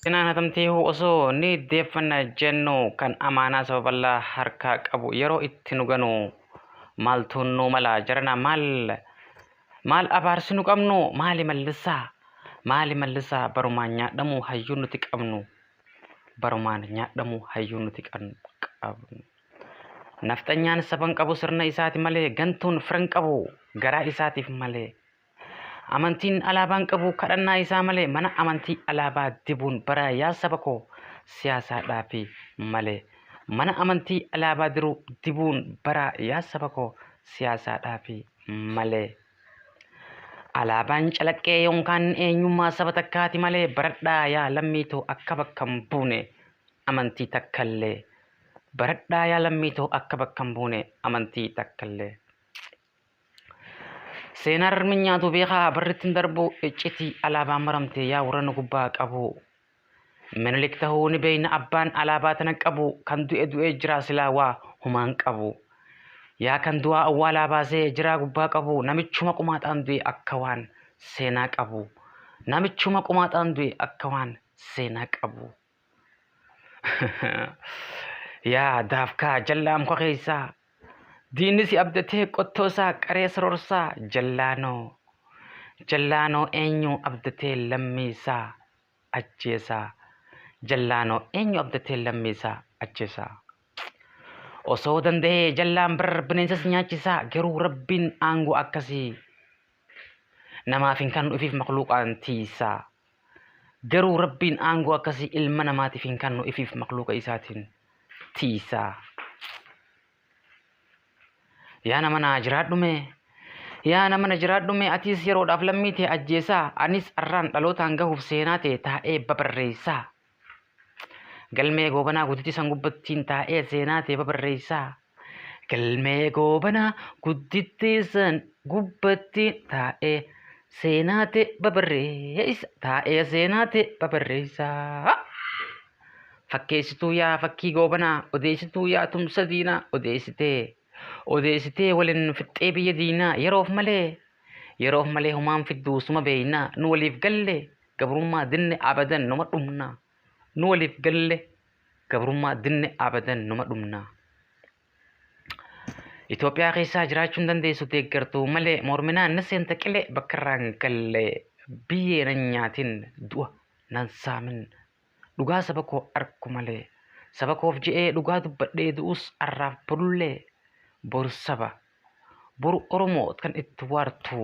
Seenaan hatamtee hoo osoo ni deeffanna jennu kan amaanaa saba bal'aa harkaa qabu yeroo itti nu ganu maaltu nu mala jarana maal maal abaarsi nu qabnu maali mallisaa maali mallisaa barumaan nyaadhamu hayyuu nuti qabnu barumaan nyaadhamu hayyuu nuti qabnu. Nafxanyaan saban qabu sirna isaati malee gantuun firan qabu garaa isaatiif malee. Amantiin alaabaan qabu kadhannaa isaa malee mana amantii alaabaa dibuun bara yaa saba koo siyaasaadhaafi malee. Mana amantii alaabaa diru dibuun bara yaa saba koo siyaasaadhaafi malee. Alaabaan calaqqee yookaan eenyummaa saba takkaati malee baradhaa yaa lammii too akka bakka hin buune amantii takkallee. Baradhaa yaa lammii too akka bakka hin buune amantii takkallee. Seenaan rirmi nyaatu beekaa barritti hin darbu iccitii alaabaan maramte yaa warra nu gubbaa qabu. Minilik tahuu ni beeyna abbaan alaabaa tana qabu kan du'e du'ee jira silaa waa humaan qabu. Yaa kan du'aa awwaalaa baasee jiraa gubbaa qabu namichuma qumaaxaan du'e akka waan seenaa qabu. Namichuma qumaaxaan du'e akka waan seenaa qabu. Yaa daafkaa jallaa muka keessaa diinni si abdatee qottoo isaa qaree sororsaa jallaanoo jallaanoo eenyu abdatee lammii isaa ajjeesaa jallaanoo eenyu abdatee lammii isaa ajjeesaa. Osoo danda'ee jallaan bar bineensas nyaachisaa garuu rabbiin aangoo akkasii namaaf hin kennu ifiif makluuqaan tiisaa. Garuu rabbiin aangoo akkasii ilma namaatiif hin kennu ifiif makluuqa isaatiin tiisaa. Yaa nama naa jiraadhu mee. Yaa nama na jiraadhu mee atiis yeroodhaaf lammii tee ajjeesaa anis arraan dhalootaan gahuuf seenaa tee taa'ee babarreessaa. Galmee goobanaa gudditti san gubbattiin taa'ee seenaa tee babarreessaa. Galmee goobanaa gudditti san gubbattiin taa'ee seenaa tee babarreessa. Taa'ee seenaa tee babarreessaa. Fakkeessituu yaa fakkii goobanaa odeessituu yaa tumsa diinaa odeessitee odeessitee waliin fixxee biyya diinaa yeroof malee yeroof malee humaan fidduu suma beeynaa nu waliif galle gabrummaa dinne abadan numa dhumnaa nu waliif galle gabrummaa dinne abadan numa dhumnaa. Itoophiyaa keessaa jiraachuu hin dandeessu deeggartuu malee morminaan na seenta qilee bakka irraa hin galle biyyee nan nyaatin du'a nan saamin dhugaa saba koo arku malee saba koof je'ee dhugaa dubbadhee du'us arraaf borullee boru saba boru Oromoo kan itti waartu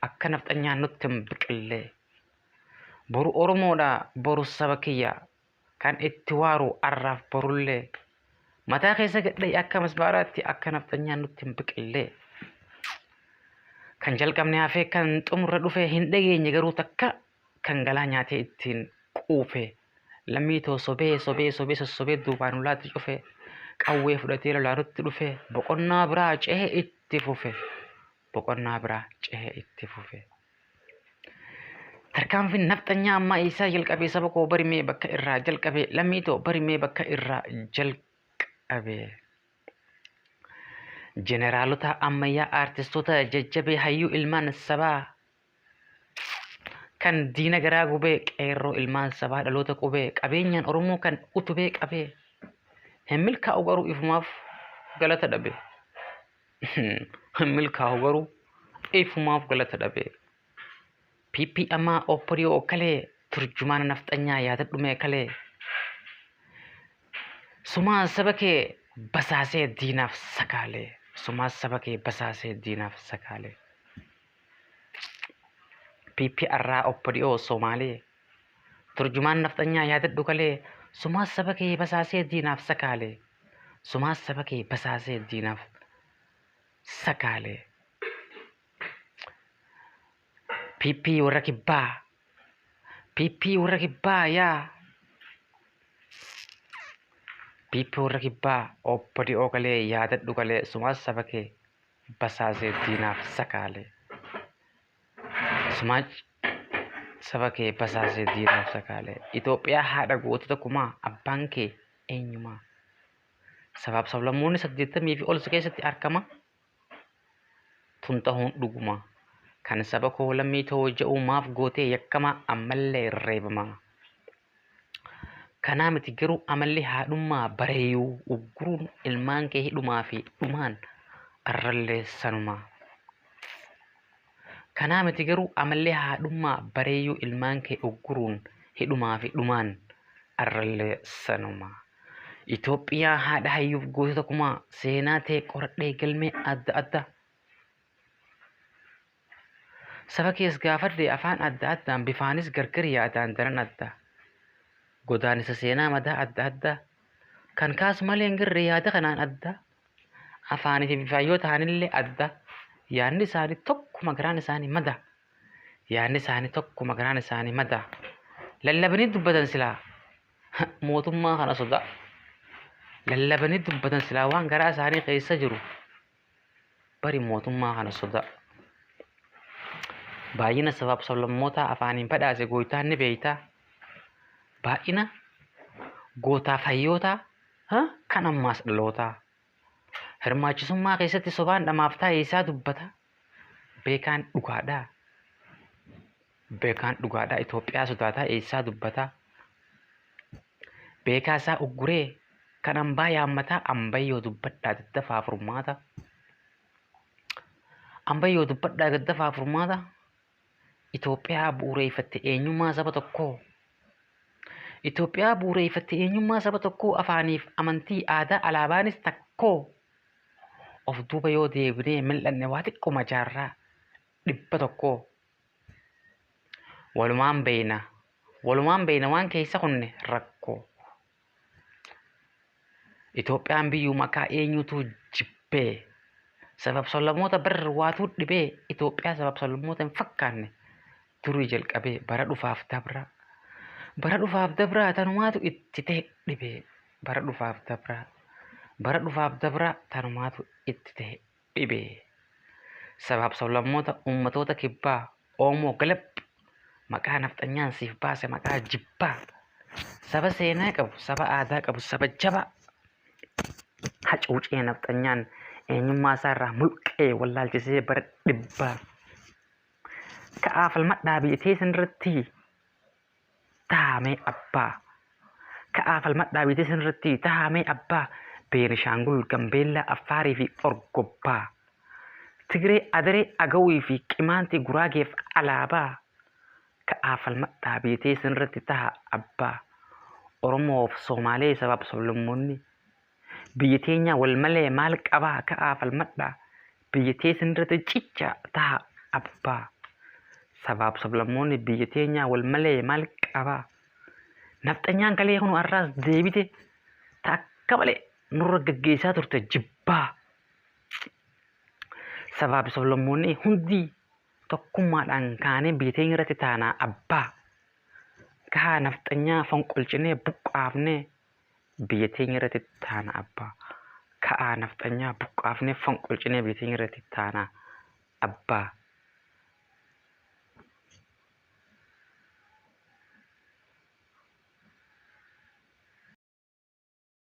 akka nafxanyaan nutti hin biqillee boru Oromoodha boru saba kiyya kan itti waaru arraaf borullee mataa keessa gadhee akka masbaaraatti akka nafxanyaan nutti hin biqillee kan jalqabne hafee kan xumurra dhufe hin dhageenye garuu takka kan galaa nyaatee ittiin quufe lammii too sobee sobee sobee sossobee duubaan ulaatti cufe qawwee fudhatee lolaanutti dhufe boqonnaa biraa cehee itti fufe boqonnaa biraa cehee itti fufe. Tarkaanfiin nafxanyaa ammaa eessaa jalqabee saba koo barimee bakka irraa jalqabe lammii too barimee bakka irraa jalqabe. Jeneraalota ammayyaa aartistoota jajjabee hayyuu ilmaan sabaa kan diina garaa gubee qeerroo ilmaan sabaa dhaloota qubee qabeenyaan Oromoo kan utubee qabee hin milkaa'u garuu ifumaaf galata dhabe. Hin milkaa'u garuu ifumaaf galata dhabe. PP ammaa OPDO kalee turjumaana nafxanyaa yaadadhu mee kalee. Sumaa saba kee basaasee diinaaf sakaalee. Sumaa saba kee basaasee diinaaf sakaalee. PP arraa OPDO Somaalee. Turjumaan nafxanyaa yaadadhu kalee. Sumaa saba kee basaasee diinaaf sakaalee. Sumaa saba kee basaasee diinaaf sakaalee. PP warra kibbaa. PP warra kibbaa yaa. PP warra kibbaa OPDO kalee yaadadhu kalee sumaa saba kee basaasee diinaaf sakaalee. Sumaa saba kee basaasee diinaaf sakaalee. Itoophiyaa haadha gootota kumaa abbaan kee eenyumaa? Sabaaf sablammoonni 80 fi ol si keessatti argama. Tun tahuun dhuguma. Kan saba koo lammii too je'u maaf gootee yakkamaa ammallee reebamaa. Kanaa miti garuu amalli haadhummaa bareeyyuu ugguruun ilmaan kee hidhumaa fi dhumaan arrallee sanuma. Kanaa miti garuu amalli haadhummaa bareeyyuu ilmaan kee ugguruun hidhumaa fi dhumaan arrallee sanuma. Itoophiyaa haadha hayyuuf gootota kumaa seenaa ta'e qoradhee galmee adda addaa. Saba kees gaafadhe afaan adda addaan bifaanis gargar yaadaan daran adda. Godaannisa seenaa madaa adda addaa. Kan kaasu malee hin jirre yaada kanaan adda. Afaanii fi bifaan yoo ta'anillee adda. Yaadni isaanii tokkuma garaan isaanii mada. Yaadni isaanii tokkuma garaan isaanii mada. Lallabanii dubbatan silaa mootummaa kana sodaa. Lallabanii dubbatan silaa waan garaa isaanii keessa jiru bari mootummaa kana sodaa. Baay'ina sabaaf sablammootaa afaaniin badhaase gooytaan ni beeytaa. Baay'ina gootaaf hayyootaa kan ammaas dhalootaa. Hirmaachisummaa keessatti sobaan dhamaaf taa'e isaa dubbata. Beekaan dhugaadhaa. Beekaan dhugaadhaa Itoophiyaa sodaataa eessaa dubbata. Beekaa isaa ugguree kan hambaa yaammataa ambayyoo dubbadhaa daddafaa furmaata. Ambayyoo dubbadhaa daddafaa furmaata. Itoophiyaa bu'uureeffatte eenyummaa saba tokkoo. Itoophiyaa bu'uureeffatte eenyummaa saba tokkoo afaaniif amantii aadaa alaabaanis takkoo. Of duuba yoo deebinee mil'anne waa xiqquma jaarraa 100. Walumaan beeyna. Walumaan beeyna waan keessa kunne rakkoo. Itoophiyaan biyyuu maqaa eenyutu jibbee. Sabab sablammoota bar waatuu dhibee Itoophiyaa sabab sablammoota hin fakkaanne durii jalqabee bara dhufaaf dabraa. Bara dhufaaf dabraa tanumaatu itti ta'e dhibee. Bara dhufaaf dabraa. Bara dhufaaf dabraa tanumaatu itti ta'e dhibee. Sabaaf sablammoota uummatoota kibbaa Oomoo galab maqaa nafxanyaan siif baase maqaa jibbaa. Saba seenaa qabu, saba aadaa qabu, saba jabaa. Hacuucee nafxanyaan eenyummaa isaa irraa mulqee wallaalchisee bara dhibbaa. Ka'aa falmadhaa biyya teessan irratti taa'amee abbaa. Ka'aa falmadhaa biyya teessan irratti taa'amee abbaa. Beenishaangul, Gambeellaa, Affaarii fi Orgobbaa. Tigree, Adaree, Agawii fi Qimaantii Guraageef alaabaa. Ka'aa falmadhaa biyya teessan irratti ta'a abbaa. Oromoof Soomaalee sabaaf sablammoonni. Biyya teenya wal malee maal qabaa ka'aa falmadhaa. Biyya teessan irratti cicha ta'a abbaa. Sabaaf sablammoonni biyya teenya wal malee maal qabaa. Nafxanyaan kalee kunu har'aas deebite takka malee nurra gaggeessaa turte jibbaa. Sabaaf sablammoonni hundi tokkummaadhaan kaanee biyya teenya irratti taanaa abbaa. Kaa nafxanyaa fonqolchinee buqqaafnee biyya teenya irratti taana abbaa. Ka'aa nafxanyaa buqqaafnee fonqolchinee biyya teenya irratti taana abbaa.